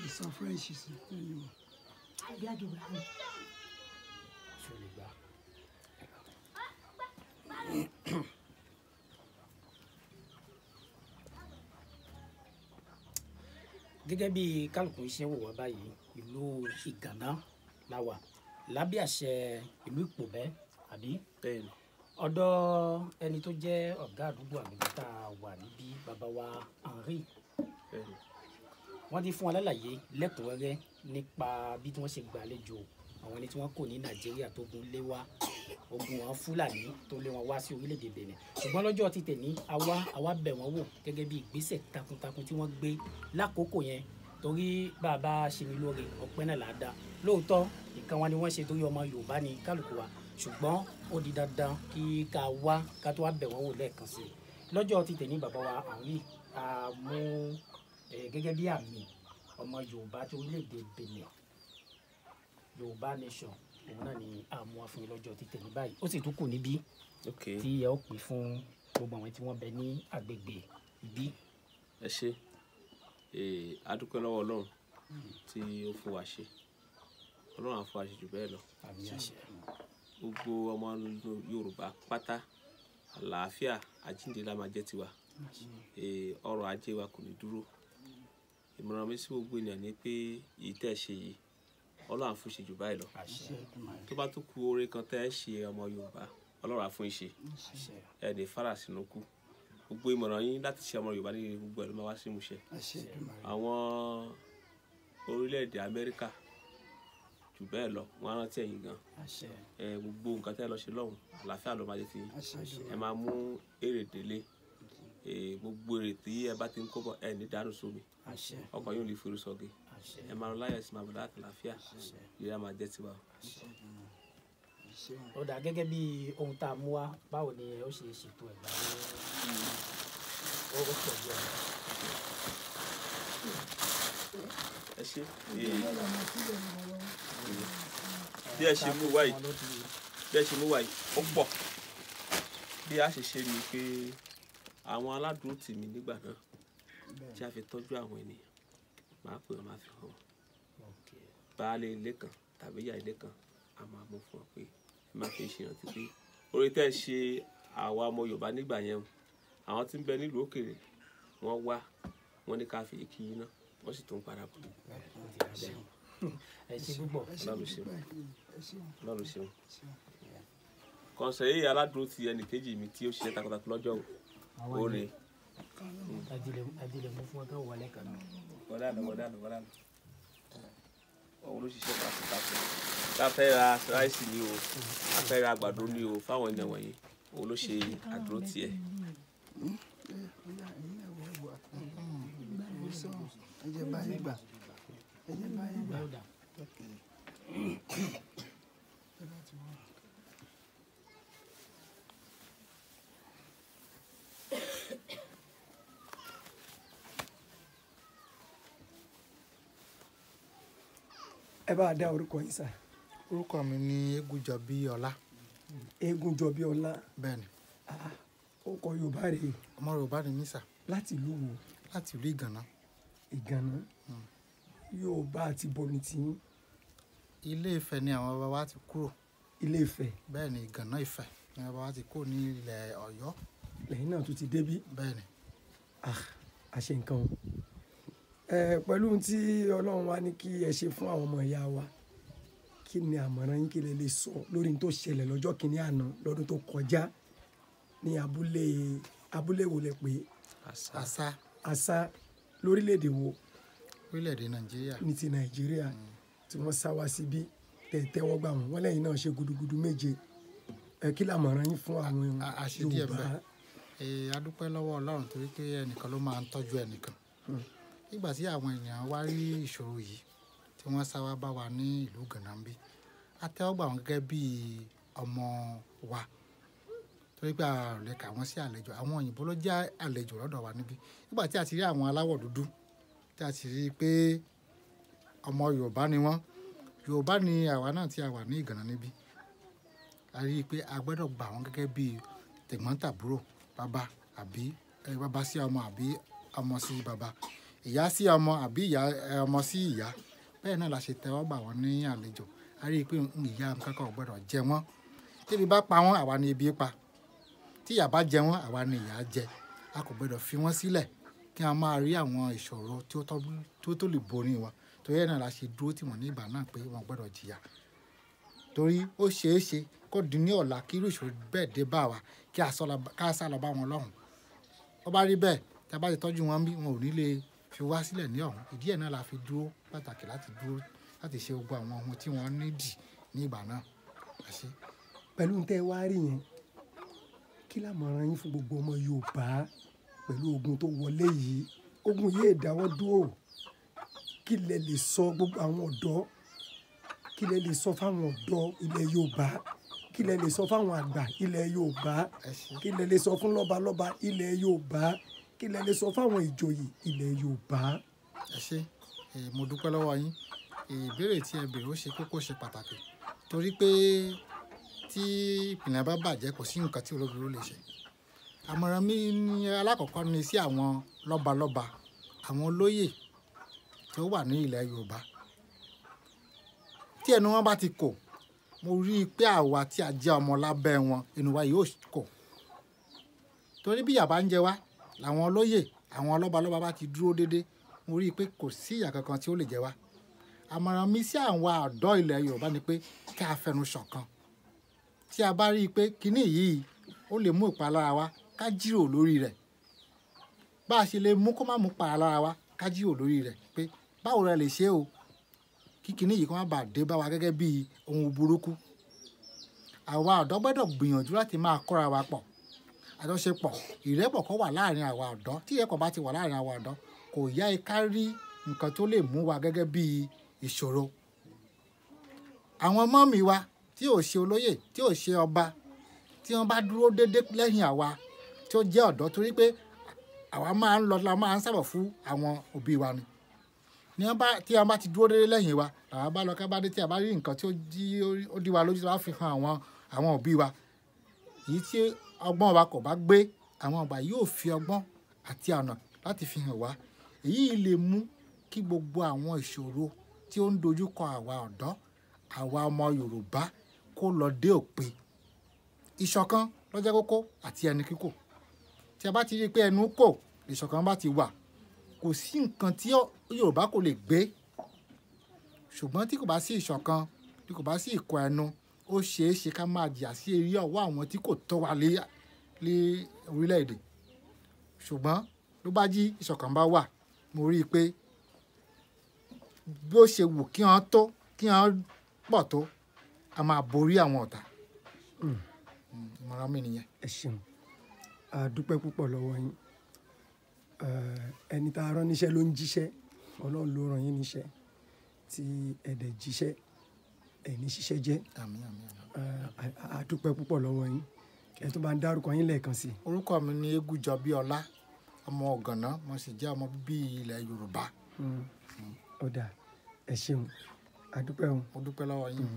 Lè sọ French sí lẹ́yìn o. Ṣé o lè gbà? Gẹ́gẹ́ bí kálukú ṣe ń wò wá báyìí, ìlú Ìgànná la wà lábẹ́ àṣẹ ìlú Ìpòbẹ́, àbí? Bẹ́ẹ̀ni. Ọ̀dọ̀ ẹni tó jẹ́ ọ̀gá àdúgbò àgbègbè tá a wà níbí, bàbá wa Henry. Bẹ́ẹ̀ni. Wọ́n ti fún wa lálàyé lẹ́kùnrẹ́rẹ́ nípa bí wọ́n ṣe gbàlejò àwọn ẹni tí wọ́n kò ní Nàìjíríà tó gun lé wá, ogun àwọn Fúlàní tó lé wọn wá sí orílẹ̀-èdè Benin. Ṣùgbọ́n lọ́jọ́ ti tèmi, àwa bẹ̀ wọ́n wò gẹ́gẹ́ bí ìgbésẹ̀ takuntakun tí wọ́n gbé lákòókò yẹn, torí bàbá ṣe ni lóore ọpẹ́ náà là á dá. Lóòótọ́ nǹkan wa ni wọ́n ṣe torí ọmọ Yorùbá ni kálukú wa, ṣùgbọ́n ó di dandan kí ká wá ká tó wá bẹ̀ wọ́n wò lẹ́ẹ̀kan sí i. Lọ́jọ́ ti tèmi, bàbá wa Henry, a mú gẹ́gẹ́ bí àmì ọmọ Yorùbá tó orílẹ̀-èdè Benin, Yorùbá nation, òun náà ni a mú wá fún yín lọ́jọ́ ti tèmi báyìí. Ó sì tún kù níbí tí ẹ ó pè fún gbogbo àwọn tí wọ́n bẹ ní agbègbè ibí. Ẹ ṣé, a dúpẹ́ lọ́wọ́ Ọlọ́run tí ó fún wa ṣe. Ọlọ́run á fún wa ṣe jù bẹ́ẹ̀ lọ. Àmín àṣẹ. Gbogbo ọmọ Yorùbá pátá, àlàáfíà àjíǹde la máa jẹ́ tiwa. Ọrọ̀ ajé wa kò ní dúró. Ìmọ̀ràn mi sí gbogbo ènìyàn ni pé èyí tẹ́ ẹ ṣe yìí, Ọlọ́run á fún ṣe jù báyìí lọ. Tó bá tún kù oore kan tẹ́ ẹ ṣe ọmọ Yorùbá, Ọlọ́run á fún yín ṣe. Ẹ ní fara sínú kú. Gbogbo ìmọ̀ràn yín láti ṣe ọmọ Yorùbá ní gbogbo ẹ̀ ló máa wá sí ìmúṣẹ. Àwọn orílẹ̀-èdè Amẹ́ríkà jù bẹ́ẹ̀ lọ, wọ́n á rántí ẹ̀yin gan. Gbogbo nǹkan tẹ́ ẹ lọ ṣe lọ́hùn, àlàáfíà ló máa jẹ́ ti yín. Ẹ máa mú èrè délé. Gbogbo èrè tí ẹ bá ti ń kó bọ̀, ẹ ní dànù sómi. Ọkàn yóò lè fi sọ̀gẹ̀. Ẹ máa lọ láyọ̀ sí máa bọ̀ láti àlàáfíà. Ìrẹ́ máa jẹ́ tiwa. Ó dà gẹ́gẹ́ bí ohun tá a mú wá, báwo ni ó ṣe ṣètò ẹ̀gbá ní ó pọ̀ jù? Ẹ ṣé. Bí ẹ ṣe mú wá yìí, bí ẹ ṣe mú wá yìí, ó pọ̀. Bí a ṣe ṣe ni pé àwọn aládùúró tì mí nígbà náà tí a fi tọ́jú àwọn ènìyàn, máa pè wọ́n, máa fi hàn wọ́n. Baálé ilé kan tàbí ìyá ilé kan, a máa mú fún wọn pé ẹ máa fi ṣèrántí pé oore tẹ́ ẹ ṣe àwa ọmọ Yorùbá nígbà yẹn o. Àwọn tí ń bẹ nílùú òkèèrè, wọ́n wá, wọ́n ní ká fi kí yín ná, wọ́n sì tún padà bọ̀. Ẹ ṣé púpọ̀. Ọlọ́run ṣeun. Ọlọ́run ṣeun. Kọ̀ǹsẹ̀yé aládùúró ti ẹnì kejì mi tí ó ṣiṣẹ́ takuntakun lọ́jọ́ o. Ó rè é. Adìlẹ̀ mú fún ọgá wọlé kan náà. Wọlé àná, wọlé àná, wọlé àná. Òun ló ṣiṣẹ́ takuntakun. Tá a fẹ́ ra ráìsì ni o, a fẹ́ ra àgbàdo ni o fáwọn ènìyàn wọ̀nyí. Òun ló ṣe àdúró tiẹ̀. Ẹ jẹ́ báyìí gbà. Ẹ jẹ́ báyìí gbà. Ẹ bá a dá orúkọ yín sà. Orúkọ mi ni Eégúnjọbí Ọlá. Eégúnjọbí Ọlá. Bẹ́ẹ̀ni. Orúkọ Yorùbá rèé. Ọmọ Yorùbá ni mí sà. Láti ìlú wo? Láti ìlú Ìgànná. Ìgànná. Yorùbá àti bo ni tiyín? Ilé Ifẹ̀ ni àwọn bàbá wa ti kúrò. Ilé Ifẹ̀. Bẹ́ẹ̀ni, Ìgànná Ifẹ̀ ni bàbá wa ti kúrò ní ilẹ̀ Ọ̀yọ́. Lẹ́yìn náà tún ti débí. Bẹ́ẹ̀ni. A ṣe nǹkan o. Pẹ̀lú ohun tí Ọlọ́run wá ní kí ẹ ṣe fún àwọn ọmọ ìyá wa, kí ni àmọ̀ràn yín, kí lẹ lè sọ lórí ohun tó ṣẹlẹ̀ lọ́jọ́ kìíní àná lọ́dún tó kọjá ní abúlé wo lẹ pé? Àṣà. Àṣà lórílẹ̀‐èdè wo? Orílẹ̀-èdè Nàìjíríà. Ní ti Nàìjíríà tí wọ́n sá wá síbí tẹ̀ tẹ́wọ́ gbà wọ́n, wọ́n lẹ́yìn náà ṣe gudugudu méje. Kí làmọ̀ràn yín fún àwọn Yorùbá? A dúpẹ́ lọ́wọ́ Ọlọ́run torí pé ẹnìkan ló máa ń tọ́jú ẹnìkan. Nígbà tí àwọn ènìyàn wá rí ìṣòro yìí tí wọ́n sá wá bá wa ní ìlú Ìgànná ńbí, a tẹ́wọ́ gbà wọ́n gẹ́gẹ́ bí ọmọ wa torí pé a ò lè kà wọ́n sí àlejò. Àwọn òyìnbó ló jẹ́ àlejò lọ́dọ̀ wa níbí. Nígbà tí a ti rí àwọn aláwọ̀ dúdú, tí a ti rí pé ọmọ Yorùbá ni wọ́n, Yorùbá ni àwa náà tí a wà ní Ìgànná níbí. A rí i pé a gbọ́dọ̀ gbà wọ́n gẹ́gẹ́ bí tẹ̀gbọ́n-tàbúrò, bàbá àbí bàbá sí ọmọ àbí ọmọ sí bàbá, ìyá sí ọmọ àbí ìyá ọmọ sí ìyá. Bẹ́ẹ̀ náà la ṣe tẹ́wọ́ gbà wọ́n ní àlejò. A rí i pé ìyà nǹkan kan ò gbọ́dọ̀ jẹ wọ́n. Tébi bá pa wọ́n, àwa ni ebi pa. Tí ìyà bá jẹ wọ́n, àwa ni ìyà jẹ. A kò gbọ́dọ̀ fi wọ́n sílẹ̀ kí a máa rí àwọn ìṣòro tí ó tó lè borí wọn. Torí ẹ̀ náà la ṣe dúró tì wọ́n ní ìgbà náà pé wọ́n gbọ́dọ̀ jìyà. Torí ó ṣeé ṣe kó di ní ọ̀la kí irú ìṣòro bẹ́ẹ̀ dé bá wa, kí a sá lọ bá wọn lọ́hùn. Ó bá rí bẹ́ẹ̀, tí a bá ti tọ́jú wọn bí, wọn ò ní lè fi wá sílẹ̀ ní ọ̀hún. Ìdí ẹ̀ náà la fi dúró pàtàkì láti dúró láti ṣe gbogbo àwọn ohun tí wọ́n nídì ní ìgbà náà. Ẹ ṣé. Pẹ̀lú tẹ́ wá rí yẹn, kí làmọ̀ràn yín fún gbogbo ọmọ Yorùbá pẹ̀lú ogun tó wọlé yìí? Ogun yìí ìdáwọ́ dúró. Kí lẹ lè sọ gbogbo àwọn ọ̀dọ́? Kí lẹ lè sọ fáwọn ọ̀dọ́ ilẹ̀ Yorùbá? Kí lẹ lè sọ fáwọn àgbà ilẹ̀ Yorùbá? Kí lẹ lè sọ fún lọ́balọ́ba ilẹ̀ Yorùbá? Kí lẹ lè sọ fáwọn ìjòyè ilẹ̀ Yorùbá? Ẹ ṣé, mo dúpẹ́ lọ́wọ́ yín. Ìbéèrè tí ẹ béèrè ó ṣe kókó, ṣe pàtàkì. Torí pé tí ìpìlẹ̀ bá bàjẹ́, kò sí nǹkan tí olóbìnrin lè ṣe. Àmọ̀ràn mi ní alákọ̀ọ́kọ́ ni sí àwọn lọ́balọ́ba, àwọn olóyè tí ó wà ní ilẹ̀ Yorùbá. Tí ẹnu wọn bá ti kò, mo rí i pé àwa tí a jẹ́ ọmọ lábẹ́ wọn, inú wa yóò kò. Torí bí ìyà bá ń jẹ wá, làwọn olóyè, àwọn lọ́balọ́ba bá ti dúró dédé, mo rí i pé kò sí ìyà kankan tí ó lè jẹ wá. Àmọ̀ràn mi sí àwọn ọ̀dọ́ ilẹ̀ Yorùbá ni pé kí a fẹnu ṣọ̀kan. Tí a bá rí i pé kíní yìí ó lè mú ìpalára wá, ká jíròrò lórí rẹ̀. Bá a ṣe lè mú kó má mú ìpalára wá, ká jíròrò lórí rẹ̀ pé báwo la lè ṣe o kí kíní yìí kó má bàa dé bá wa gẹ́gẹ́ bí ohun burúkú. Àwa ọ̀dọ́ gbọ́dọ̀ gbìyànjú láti máa kóra wa pọ̀. Àjọṣepọ̀, ìrẹ́pọ̀ kó wà láàrin àwa ọ̀dọ́. Tí ìrẹ́pọ̀ bá ti wà láàrin àwa ọ̀dọ́, kò yá ẹ ká rí nǹkan tó lè mú wa gẹ́gẹ́ bí ìṣòro. Àwọn mọ́mì wa tí ò ṣe olóyè, tí ò ṣe ọba, tí wọ́n bá dúró dédé lẹ́yìn àwa tí ó jẹ́ ọ̀dọ́, torí pé àwa máa ń lọ, la máa ń sábà fún àwọn òbí wa ni. Tí wọ́n bá ti dúró dédé lẹ́yìn wa, làwa bá lọ ká bá dé tí a bá rí nǹkan tí ó dí wa lójú tí a bá fi hàn àwọn òbí wa. Èyí tí ọgbọ́n wa kò bá gbé, àwọn ọba yóò fi ọgbọ́n àti ọ̀nà láti fi hàn wá. Èyí lè mú kí gbogbo àwọn ìṣòro tí ó ń dojú kọ àwa ọ̀dọ́, àwa ọmọ Yorùbá kó lọ dé òpin. Ìṣọ̀kan ló jẹ́ kókó àti ẹnu kíkò. Tí a bá ti rí pé ẹnu kò, ìṣọ̀kan bá ti wà, kò sí nǹkan tí Yorùbá kò lè gbé. Ṣùgbọ́n tí kò bá sí ìṣọ̀kan, tí kò bá sí ìkọ̀ ẹnu, ó ṣe é ṣe ká máa jìyà sí eré ọwọ́ àwọn tí kò tọ́ wa lé orílẹ̀-èdè. Ṣùgbọ́n ló bá jí ìṣọ̀kan bá wà, mo rí i pé bí ó ṣe wù kí wọ́n tó, kí wọ́n pọ̀ tó, a máa borí àwọn ọ̀tá. Ìmọ̀ràn mi nìyẹn. Ẹ ṣeun, a dúpẹ́ púpọ̀ lọ́wọ́ yín. Ẹni tá a rán níṣẹ́ ló ń jíṣẹ́. Ọlọ́run ló rán yín níṣẹ́ tí ẹ dẹ̀ jíṣẹ́, ẹ ní ṣiṣẹ́ jẹ́. Àmín, àmín, àmín. A dúpẹ́ púpọ̀ lọ́wọ́ yín. Ẹ tó bá ń dárúkọ yín lẹ́ẹ̀kan sí. Orúkọ mi ni Egúnjọbí Ọlá, ọmọ Ọ̀gànná, mo sì jẹ́ ọmọ bíbí ilẹ̀ Yorùbá. Ó dáa, ẹ ṣeun, a dúpẹ́ o. Mo dúpẹ́ lọ́wọ́ yín.